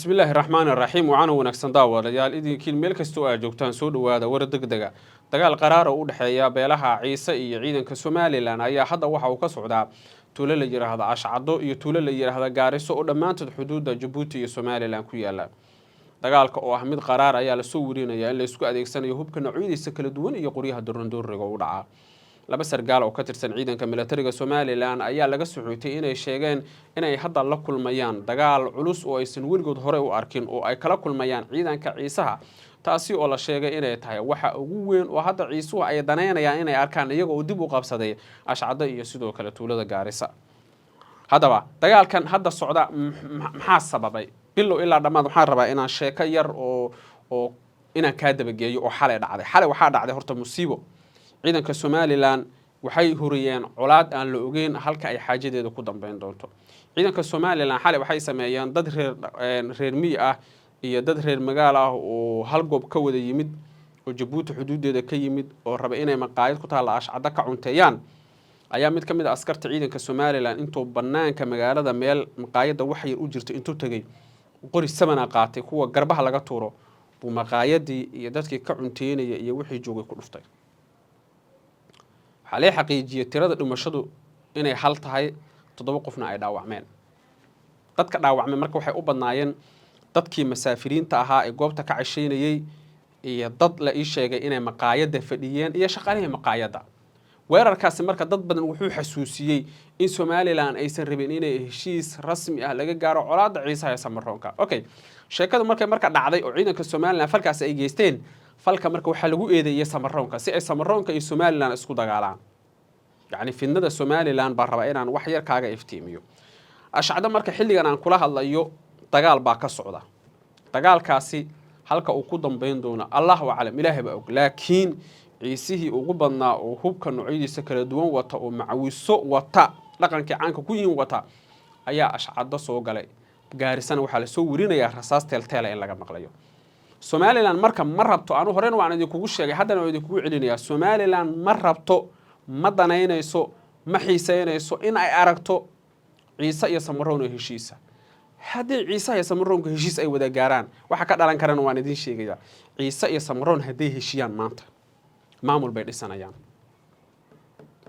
Bismillaahi raxmaani raxiim. Wacaana wanaagsan daawadayaal, idinkiin meel kastoo aad joogtaan, soo dhowaada war deg dega. Dagaal qaraar oo u dhexeeya beelaha Ciise iyo ciidanka Somaliland ayaa hadda waxa uu ka socdaa tuulo la yidhaahda Ashcado iyo tuulo la yidhaahda Gaariso oo dhammaantood xuduudda Jabuuti iyo Somaliland ku yaala. Dagaalka oo ah mid qaraar ayaa lasoo werinayaa in laisku adeegsanayo hubka noocyadiisa kala duwan iyo qoryaha duranduuriga u dhaca. Laba sargaal oo ka tirsan ciidanka militariga Somaliland ayaa laga soxootay inay sheegeen inay hadda la kulmayaan dagaal culus oo aysan weligood hore u arkin oo ay kala kulmayaan ciidanka Ciisaha, taasi oo la sheegay inay tahay waxa ugu weyn oo hadda Ciisuhu ay danaynayaan inay arkaan, iyaga oo dib u qabsaday Ashcado iyo sidoo kale tuulada Gaarisa. Haddaba dagaalkan hadda socda maxaa sababay? Bilow ilaa dhammaad waxaan rabaa inaan sheeko yar oo inaan kaa dabageeyo oo xalay dhacday. Xalay waxaa dhacday horta musiibo. Ciidanka Somaliland waxay huriyeen colaad aan la ogeyn halka ay xaajadeeda ku dambeyn doonto. Ciidanka Somaliland xalay waxay sameeyeen dad reer miyi ah iyo dad reer magaal ah oo hal goob ka wada yimid oo Jabuuti xuduudeeda ka yimid oo raba inay maqaayad ku taalla Ashcaddo ka cunteeyaan ayaa mid ka mid a askarta ciidanka Somaliland intuu banaanka magaalada meel maqaayadda wax yar u jirto intuu tegey, qori samana qaatay, kuwa garbaha laga tuuro, buu maqaayadii iyo dadkii ka cunteynaya iyo wixii joogay ku dhuftay. Waxaa lee xaqiijiyey tirada dhimashadu inay hal tahay, 7 qofna ay dhaawacmeen. Dadka dhaawacmeen marka waxay u badnaayeen dadkii masaafiriinta ahaa ee goobta ka casheynayey iyo dad la ii sheegay inay maqaayadda fadhiyeen iyo shaqaalihii maqaayadda. Weerarkaasi marka dad badan wuxuu xasuusiyey in Somaliland aysan rabin inay heshiis rasmi ah laga gaaro colaadda Ciisaha ee Samaroonka. Okay, sheekadu markay marka dhacday oo ciidanka Somaliland falkaasi ay geysteen, falka marka waxaa lagu eedeeyey Samaroonka si ay Samaroonka iyo Somaliland isku dagaalaan. Yacni fidnada Somaliland baa rabaa inaan wax yar kaaga iftiimiyo. Ashcado marka xilligan aan kula hadlayo dagaal baa ka socda. Dagaalkaasi halka uu ku dambeyn doono Allahu aclam, Ilaahay baa og, laakiin Ciisihii ugu badnaa oo hubka noocyadiisa kala duwan wata oo macawiso wata, dhaqankii caanka ku yihiin wata, ayaa Ashcado soo galay. Gaarisana waxaa lasoo werinayaa rasaas teelteela in laga maqlayo. Somaliland marka ma rabto, anu horena waan idinkugu sheegay, haddana waan idinkugu celinayaa, Somaliland ma rabto, ma danaynayso, ma xiiseynayso in ay aragto Ciise iyo Samaroon oo heshiisa. Haddii Ciise iyo Samaroonka heshiis ay wada gaaraan, waxa ka dhalan karana waan idiin sheegayaa. Ciise iyo Samaroon hadday heshiiyaan maanta, maamul bay dhisanayaan,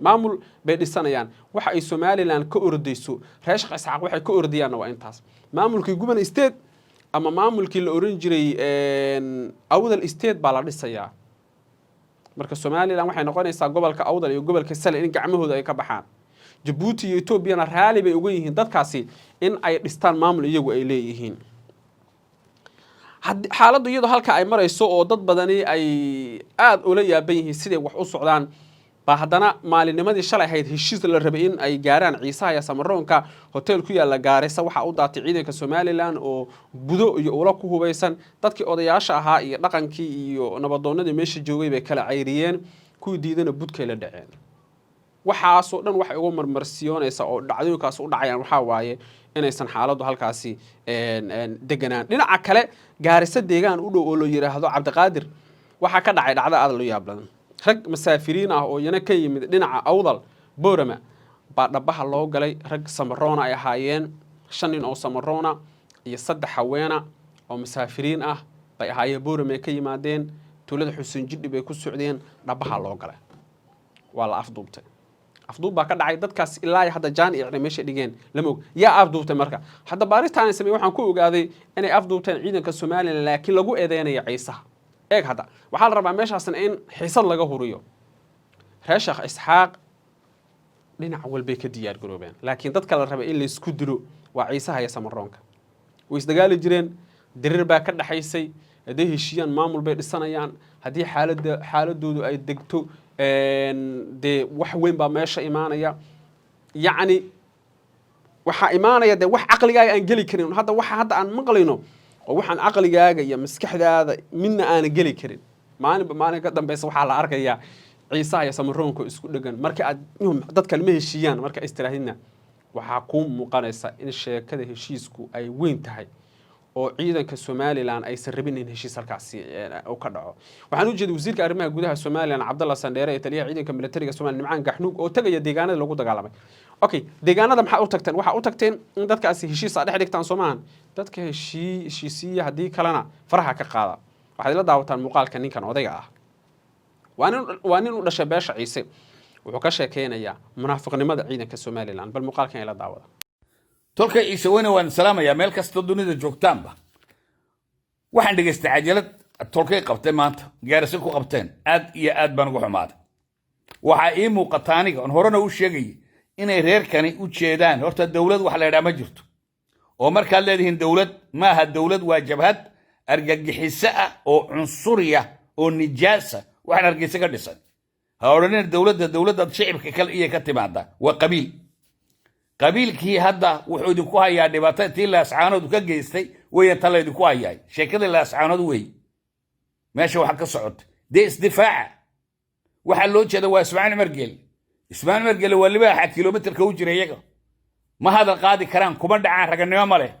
maamul bay dhisanayaan. Waxa ay Somaliland ka ordayso, reer Sheekh Isxaaq waxay ka ordayaanna waa intaas: maamulkii Guban State ama maamulkii la oran jiray Awdal State baa la dhisayaa. Marka Somaliland waxay noqonaysaa gobolka Awdal iyo gobolka Sale in gacmahooda ay ka baxaan. Jabuuti iyo Etoobiyana raali bay uga yihiin dadkaasi in ay dhistaan maamul iyagu ay leeyihiin. Xaaladdu iyadoo halka ay marayso oo dad badani ay aada ula yaaban yihiin siday wax u socdaan, baa haddana maalinimadii shalay ahayd heshiis la rabay in ay gaaraan Ciisaha iyo Samaroonka hotel ku yaalla Gaarisa waxaa u daatay ciidanka Somaliland oo budo iyo ula ku hubaysan. Dadkii odayaasha ahaa iyo dhaqankii iyo nabadoonnadii meesha joogay bay kala cayriyeen, kuwii diidana budkay la dhaceen. Waxaasoo dhan waxay uga marmarsiyoonaysaa oo dhacdooyinkaas u dhacayaan waxaa waaye inaysan xaaladdu halkaasi deganaan. Dhinaca kale, Gaariso deegaan u dhow oo la yidhaahdo Cabdiqaadir waxaa ka dhacay dhacdo aada loo yaab badan. Rag masaafiriin ah oo iyana ka yimid dhinaca Awdal, Boorama, baa dhabaha loo galay. Rag Samaroona ay ahaayeen, shan nin oo Samaroona iyo saddex haweena oo masaafiriin ah bay ahaayeen. Boorama ay ka yimaadeen, tuulada Xuseen Jidhi bay ku socdeen. Dhabaha loo galay, waa la afduubtay, afduub baa ka dhacay dadkaas. Ilaa iyo hadda jaan iyo meesha dhigeen lama og. Yaa afduubtay? Marka hadda baaritaan samey waxaan ku ogaaday inay afduubteen ciidanka Somaliland, laakiin lagu eedeynaya Ciisaha. Eeg, hadda waxaa la rabaa meeshaasna in xiisad laga huriyo. Reer Sheekh Isxaaq dhinac walbay ka diyaar garoobeen, laakiin dadka la rabay in laysku dilo waa Ciisaha iyo Samaroonka. Way isdagaali jireen, diriir baa ka dhexaysay. Hadday heshiiyaan maamul bay dhisanayaan, haddii xaaladoodu ay degto, dee wax weyn baa meesha imaanaya. Yacni waxaa imaanaya dee wax caqligaaga aan geli karin. Hadda waxa hadda aan maqlayno oo waxaan caqligaaga iyo maskaxdaada midna aanan geli karin. Maalinba maalin ka dambeysa waxaa la arkayaa Ciisaha iyo Samaroonka isku dhegan. Marka aad dadkan ma heshiiyaan marka istiraahidna, waxaa kuu muuqanaysa in sheekada heshiisku ay weyn tahay. Oo ciidanka Somaliland aysan rabin in heshiis halkaasi uu ka dhaco. Waxaan u jeeday wasiirka arrimaha gudaha Somaliland, Cabdalla Sandheere, ee taliyaha ciidanka militariga Somaliland, Nimcaan Gaxnuug, oo tegaya deegaanada lagu dagaalamay. Okay, deegaanada maxaa u tagteen? Waxaa u tagteen in dadkaasi heshiis aad dhex dhigtaan, soo maahan? Dadka heshiisiya, haddii kalena faraha ka qaada. Waxaad ila daawataan muuqaalka ninkan odayga ah. Waa nin u dhashay beesha Ciise. Wuxuu ka sheekeynayaa munaafiqnimada ciidanka Somaliland. Bal muuqaalkan ila daawada. Tolka Ciise weyne, waan salaamayaa meel kastoo dunida joogtaanba. Waxaan dhegaystay cajalad tolkay qabtay maanta, gaarisa ku qabteen. Aad iyo aad baan uga xumaaday. Waxaa ii muuqata aniga oon horena u sheegayay inay reerkani u jeedaan. Horta dowlad wax la idhaa ma jirto, oo markaad leedihiin dowlad maaha. Dowlad waa jabhad argagixiso ah oo cunsuriya oo nijaasa. Waxaan Hargeysa ka dhisan ha odhanina dowladda. Dowladdaad shicibka kale iyo ka timaada waa qabiil. Qabiilkii hadda wuxuu idinku hayaa dhibaato. Tii Laascaanood ka geystay weya ta laydinku hayaay. Sheekadii Laascaanood wey meesha waxa ka socota. Dee isdifaaca. Waxaa loo jeeda waa Ismaaciil Cumar Geele. Ismaaciil Cumar Geele waa libaaxa kilomitarka u jira. Iyaga ma hadal qaadi karaan, kuma dhacaan, raganimo ma leh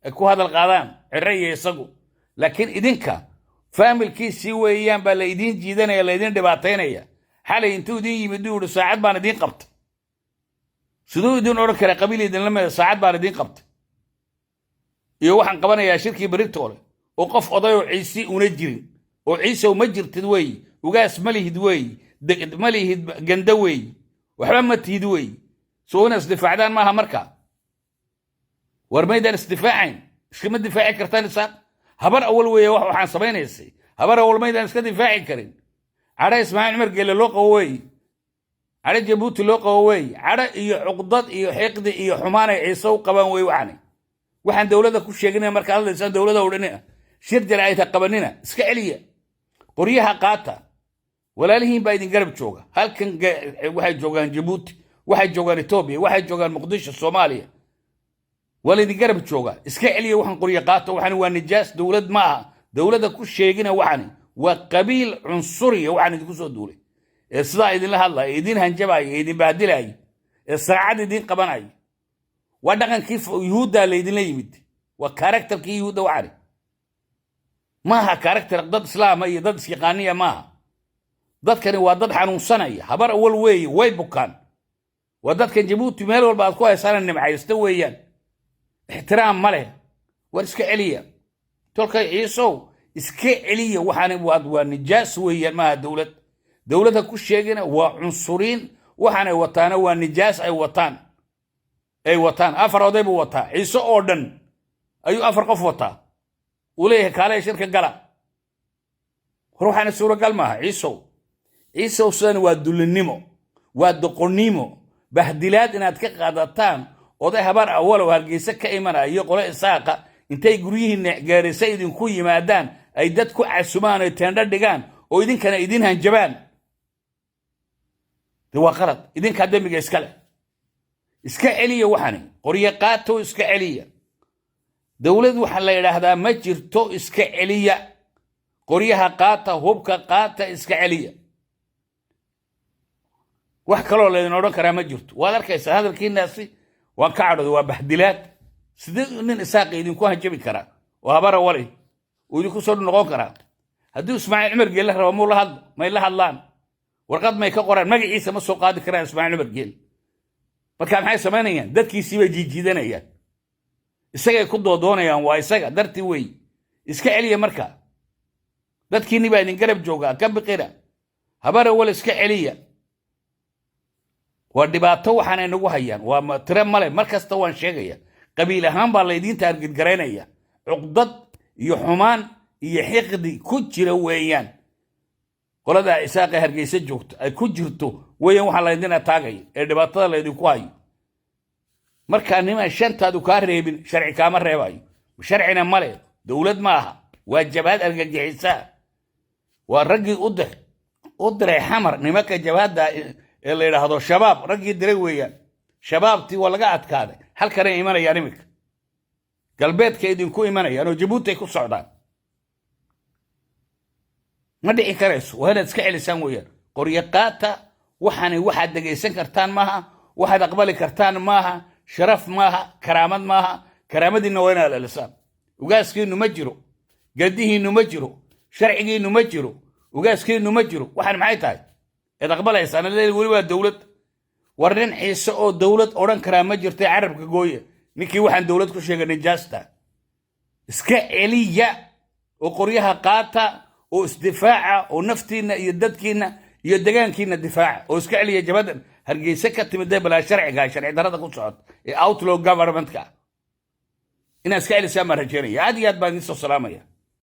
ay ku hadal qaadaan Cire iyo isagu. Laakiin idinka faamilkiisii weeyaan baa la idiin jiidanaya, la idiin dhibaataynaya. Xalay intuu idiin yimid uu yihi, "Saacad baan idiin qabtay." Siduu idin odhan karaa qabiil idinla mida, "Saacad baan idiin qabtay iyo waxaan qabanayaa shirkii beritoole," oo qof odayoo Ciisi una jirin, oo Ciisow ma jirtid weeyi, ugaas ma lihid weeyi, ma lihid ganda weeyi, waxba ma tihid weeyi. Soo inaad isdifaacdaan maaha marka? War maydaan isdifaacayn? Iskama difaaci kartaan Isaaq? Habar Awal weeye wax waxaan samaynaysay. Habar Awal maydaan iska difaaci karin? Cadho Ismaaciil Cumar Geele loo qabo weeye, cadho Jabuuti loo qabo weeye, cadho iyo cuqdad iyo xiqdi iyo xumaanay Ciise u qabaan wey. Waxani waxaan dowladda ku sheeginaya markaad hadlaysaan dowladda odhanina, shir jaraa'id ha qabanina. Iska celiya, qoryaha qaata. Walaalihiin baa idin garab jooga halkan. Waxay joogaan Jabuuti, waxay joogaan Etoobiya, waxay joogaan Muqdisho, Soomaaliya. Waa laydin garab joogaa. Iska celiya waxaan, qoryo qaata. Waxani waa nijaas, dowlad ma aha. Dowladda ku sheegina. Waxani waa qabiil cunsuriya. Waxaan idinku soo duulay ee sidaa idinla hadlaya, ee idin hanjabaya, ee idin bahdilaya, ee saacad idin qabanaya, waa dhaqankii Yuhuudda laydinla yimid. Waa characterkii Yuhuudda. Waxani maaha character dad Islaama iyo dad isyaqaaniya maaha. Dadkani waa dad xanuunsanaya. Habar Awal weeye, way bukaan. Waa dadkan Jabuuti meel walba aad ku haysaana nimcaysta weeyaan, ixtiraam ma leh. War iska celiya, tolkay Ciisow, iska celiya. Waxaani waa nijaas weeyaan, maaha dowlad. Dowladda ku sheegina, waa cunsuriin. Waxaanay wataana waa nijaas ay wataan. Afar oday buu wataa. Ciise oo dhan ayuu afar qof wataa, uu leeyahay, "Kaalaya, shirka gala." War waxaana suuragal maaha, Ciisow. Ciisow, sidan waa dulinimo, waa doqonnimo, bahdilaad inaad ka qaadataan oday Habar Awalow Hargeysa ka imanayo, qole Isaaqa intay guryihiinna Gaarisa idinku yimaadaan, ay dad ku casumaan, ay teendho dhigaan, oo idinkana idin hanjabaan. De waa qalad, idinkaa dembiga iska leh. Iska celiya waxani, qoryo qaato, iska celiya. Dowlad waxa la yidhaahdaa ma jirto. Iska celiya, qoryaha qaata, hubka qaata, iska celiya. Wax kaloo laydin odhan karaa ma jirto. Waad arkaysaa hadalkiinaasi, waan ka cadhooday. Waa bahdilaad. Sidee nin Isaaqi idinku hanjabi karaa oo Habara wali uu idinku soo noqon karaa? Hadduu Ismaaciil Cumar Geelle rabo, muu la hadlo? May la hadlaan? Warqad may ka qoraan? Magaciisa ma soo qaadi karaan Ismaaciil Cumar Geelle. Marka maxay samaynayaan? Dadkiisii bay jiijiidanayaan, isagay ku doodoonayaan. Waa isaga dartii wey. Iska celiya marka. Dadkiinni baa idin garab joogaa, ka biqina. Habara Wal, iska celiya. Waa dhibaato waxaanay nagu hayaan, waa tiro male. Mar kasta waan sheegaya, qabiil ahaan baa laydiin target garaynaya. Cuqdad iyo xumaan iyo xiqdi ku jira weeyaan. Qoladaa Isaaqee Hargeysa joogto ay ku jirto weeyaan waxaa laydin ataagaya ee dhibaatada laydinku hayo. Markaa nimaan shantaadu kaa reebin, sharci kaama reebayo. Sharcina male, dowlad ma aha, waa jabhad argagixisaa. Waa raggii u diray Xamar nimanka jabhadda ee la yidhaahdo Shabaab. Raggii diray weeyaan. Shabaabtii waa laga adkaaday. Halkanay imanayaan iminka, galbeedka idinku imanayaan oo Jabuuti ay ku socdaan. Ma dhici karayso. Waa inaad iska celisaan weeyaan. Qoryo qaata. Waxaani waxaad dhegaysan kartaan maaha, waxaad aqbali kartaan maaha, sharaf maaha, karaamad maaha. Karaamadiinna waa inaad celisaan. Ugaaskiinnu ma jiro, gadihiinnu ma jiro, sharcigiinnu ma jiro, ugaaskiinnu ma jiro. Waxaan maxay tahay eed aqbalaysaan? Leeyahay weli waa dowlad. War nin Ciise oo dowlad odhan karaa ma jirtay. Carabka gooye ninkii waxaan dowlad ku sheegay. Nijaasta iska celiya oo qoryaha qaata oo isdifaaca oo naftiinna iyo dadkiinna iyo degaankiinna difaaca oo iska celiya jabadan Hargeysa ka timidee balaa sharciga, sharci darrada ku socota ee outlaw governmentka. Inaad iska celisaan baan rajeynaya. Aad iyo aad baan idiin soo salaamaya.